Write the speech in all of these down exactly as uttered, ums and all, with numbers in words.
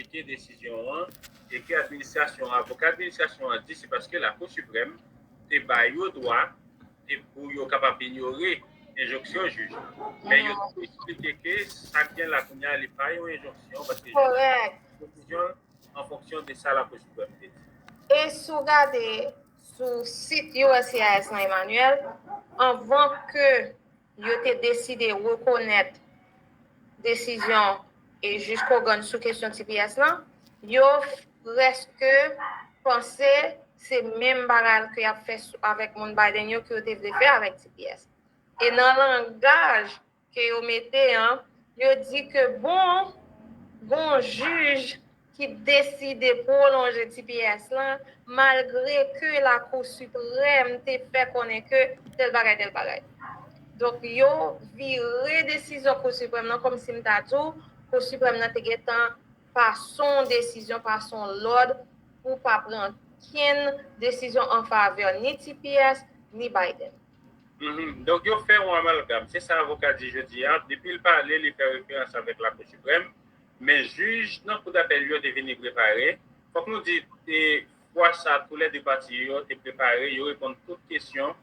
aplike desizyon an e ke administrasyon, avoka administrasyon an di se paske Lakou Siprèm te ba yo dwa e pou yo kapab inyore enjonksyon jij. Men yo tou eksplike ke sa k gen la kounye a, li pa yon enjonksyon, paske jij pran desizyon an fonksyon de sa Lakou Siprèm te di. E si w gade sou sit U S C I S lan, Emmanuel, anvan ke yo te deside rekonèt desizyon e jij Kogan sou kesyon T P S lan, yo prèske panse se menm bagay ke y ap fè avèk moun Biden yo ke yo te vle fè avèk T P S. E nan langaj ke yo mete an, yo di ke bon, gon jij ki deside pwolonje T P S lan, malgre ke Lakou Siprèm te fè konnen ke tèl bagay, tèl bagay. Donk, yo vire desizyon Kou Siprèm nan, kòmsi m ta di w, Kou Siprèm nan te gentan pase yon desizyon, pase yon lòd pou pa pran kenn desizyon an favè ni T P S, ni Biden. Mhm. Donk, yo fè yon amalgam. Se sa avoka di jodi a. Depi l pale, li fè referans avèk Lakou Siprèm. Men jij nan Kou Dapèl yo te vini prepare. Fòk nou di, e, fwa sa, toulède pati yo te prepare, yo reponn tout kesyon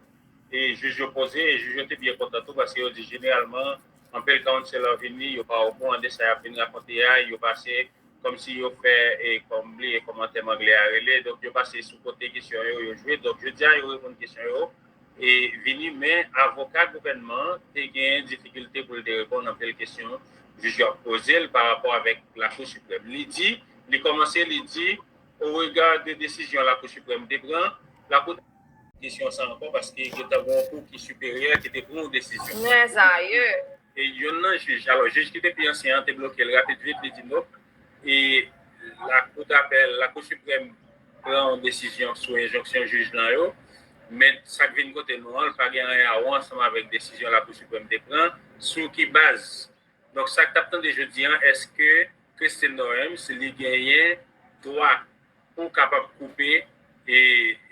e jij yo poze, e jij yo te byen kontan tou, paske yo di jeneralman, anpil counselor vini, yo pa okouran de sa y ap vin rakonte a, yo pase kòmsi yo fè, e, kòm bliye kòman tèm anglè a rele, donk yo pase sou kote kesyon yo, yo jwe. Donk, jodi a, yo reponn kesyon yo, e vini, men avoka gouvènman an te gen difikilte pou l te reponn anpil kesyon jij yo ap poze l pa rapò avèk Lakou Siprèm. Li di, li kòmanse, li di, o rega de desizyon Lakou Siprèm te pran, Lakou kesyon sa ankò, paske yo t ap yon kou ki siperyè ki te pran yon desizyon. Mèzayè! E youn nan jij, alò, jij ki te pi ansyen an te bloke l rapid vit, li di, non, e Lakou dapèl, Lakou Siprèm pran yon desizyon sou enjonksyon jij lan yo, men sa k vin kote nou an, l pa gen anyen a wè ansanm avèk desizyon Lakou Siprèm te pran, sou ki baz. Donk, sa k t ap tande jodi an, èske Kristi Noem, si li genyen dwa pou kapab koupe e,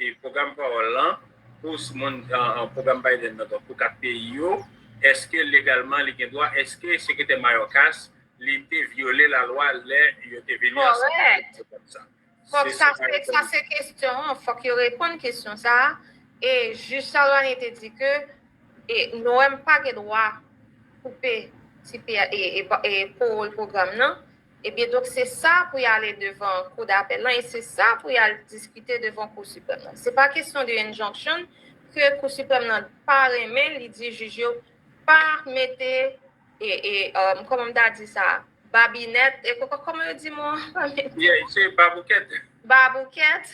e pwogram pawòl lan pou s- moun an, an pwogram Biden nan, donk pou kat peyi yo, èske legalman li gen dwa, èske sekretè Mayorkas li te vyole lalwa lè yo te vini ansanm avèk pwogram sa? Fòk sa se sa se kesyon an, fòk yo reponn kesyon sa a. E jij Salvani te di ke e Noem pa gen dwa koupe ti pe e, e, e pawòl pwogram nan. Ebyen, donk, se sa pou y ale devan Kou dapèl lan e se sa pou y al diskite devan Kou siprèm lan. Se pa kesyon de injunction ke Kou siprèm lan pa renmen, li di jij yo pa mete, e, e, um, kòman m ta di sa, babinèt, e kòman yo di mo an? Pa mete. Yeah, se baboukèt. Baboukèt.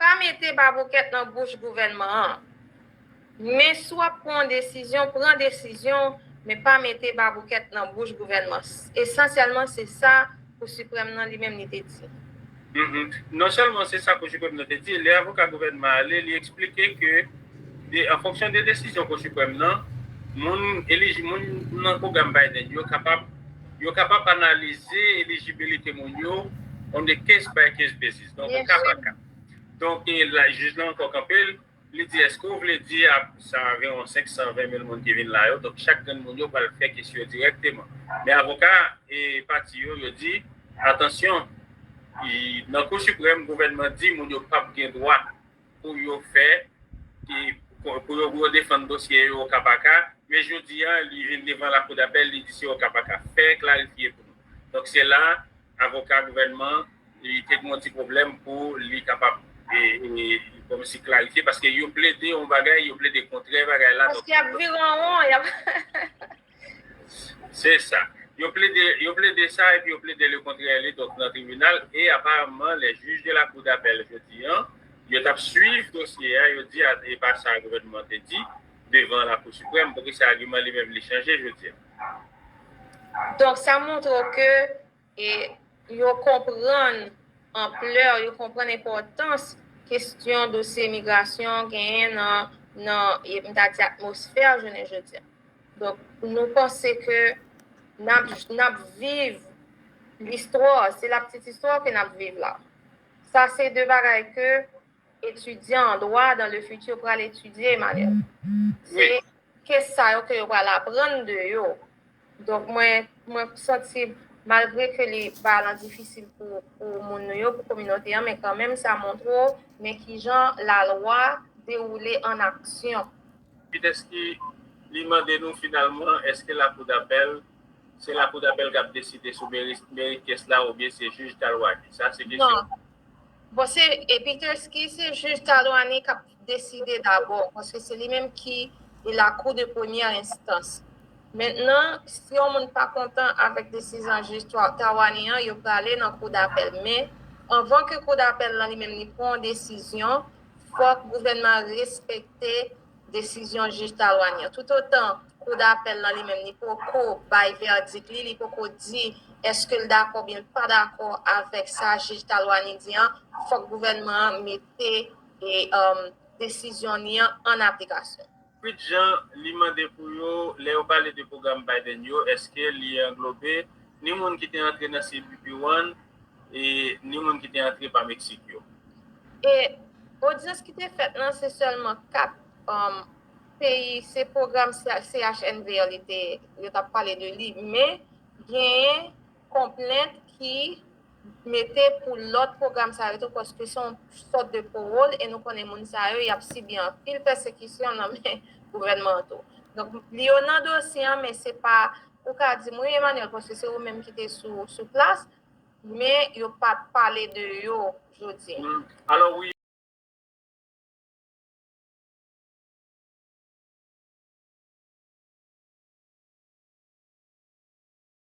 Pa mete baboukèt nan bouch gouvènman an. Men si w ap pran yon desizyon, pran desizyon, men pa mete baboukèt nan bouch gouvènman. Esansyèlman, se sa Kou siprèm nan li menm li te di. Mhm. Non sèlman se sa Kou siprèm nan te di, lè avoka gouvènman ale, li eksplike ke de, an fonksyon de desizyon Kou siprèm nan, moun eliji, moun nan pwogram Biden yo kapab, yo kapab analize elijibilite moun yo on a case by case basis. Donk, on ka pa ka. Donk, e, la, jij lan ankò kanpe l, li di, èske w vle di a sa anviwon senk san ven mil moun ki vin la yo, donk chak grenn moun yo pral fè kes yo dirèkteman. Men avoka e pati yo, yo di, atansyon, i, nan Kou siprèm, gouvènman di moun yo p ap gen dwa pou yo fè, e, pou, pou yo, pou yo defann dosye yo o ka pa ka, men jodi a, li vin devan lakou dapèl, li di se o ka pa ka. Fè klarifye pou nou. Donk, se la, avoka gouvènman, li te gen yon ti pwoblèm pou li kapab, e, e, kòmsi klarifye, paske yo plede yon bagay, yo plede kontrè bagay la. Paske y ap vire an won, y ap. Se sa. Yo plede, yo plede sa, epi yo plede le kontrè li, donk, nan tribinal, e aparamman, les juges de la cour d'appel jodi an, yo t ap swiv dosye a, yo di, a, e pa sa gouvènman te di, devan Lakou siprèm, poukisa agiman li menm li chanje jodi a. Donk, sa montre w ke e yo konprann anplè, yo konprann enpòtans kesyon dosye imigrasyon genyen nan, nan, e, m ta di atmosfè jounen jodi a. Donk, nou panse ke n ap, n ap viv listwa, se la petite histoire ke n ap viv la. Sa se de bagay ke etidyan an dwa dans le futur pral etidye, Emmanuel. Se kes sa yo ke yo pral aprann de yo. Donk, mwen, mwen santi Malgre ke li, bagay lan difisil pou, pou moun nou yo, pou kominote an, men kanmenm sa montre w men kijan lalwa dewoule an aksyon. Pitèski li mande nou finalman, èske lakou dapèl, se lakou dapèl k ap deside sou merit, merit kès la oubyen se jij Talwani? Sa se kesyon. Non. Bon, se Pitèski, se jij Talwani k ap deside dabò, paske se li menm ki e lakou de premyè enstans. Mentnan, si yon moun pa kontan avèk desizyon jij Talwani an, yo prale nan kou dapèl. Men, anvan ke kou dapèl lan li menm li pran yon desizyon, fòk gouvènman an respekte desizyon jij Talwani an. Toutotan kou dapèl lan li menm li poko bay vèdik li, li poko di èske l dakò oubyen l pa dakò avèk sa jij Talwani di an, fòk gouvènman an mete e, um, desizyon li an an aplikasyon. Pete Jean, li mande pou yo, lè yo pale de pwogram Biden yo, èske li anglobe ni moun ki te antre nan C B P One e ni moun ki te antre pa Meksik yo? E odyans ki te fèt lan, se sèlman kat, um, peyi, se pwogram C H N V yo li te, yo t ap pale de li, men genyen konplent ki mete pou lòt pwogram sa yo tou, paske se yon sòt de pawòl, e nou konnen moun sa yo, y ap sibi anpil pèsekisyon nan men gouvènman an tou. Donk, li yo nan dosye an, men se pa, ou ka di m, wi, Emmanuel, paske se ou menm ki te sou, sou plas, men yo pa t pale de yo jodi a. Alò, wi,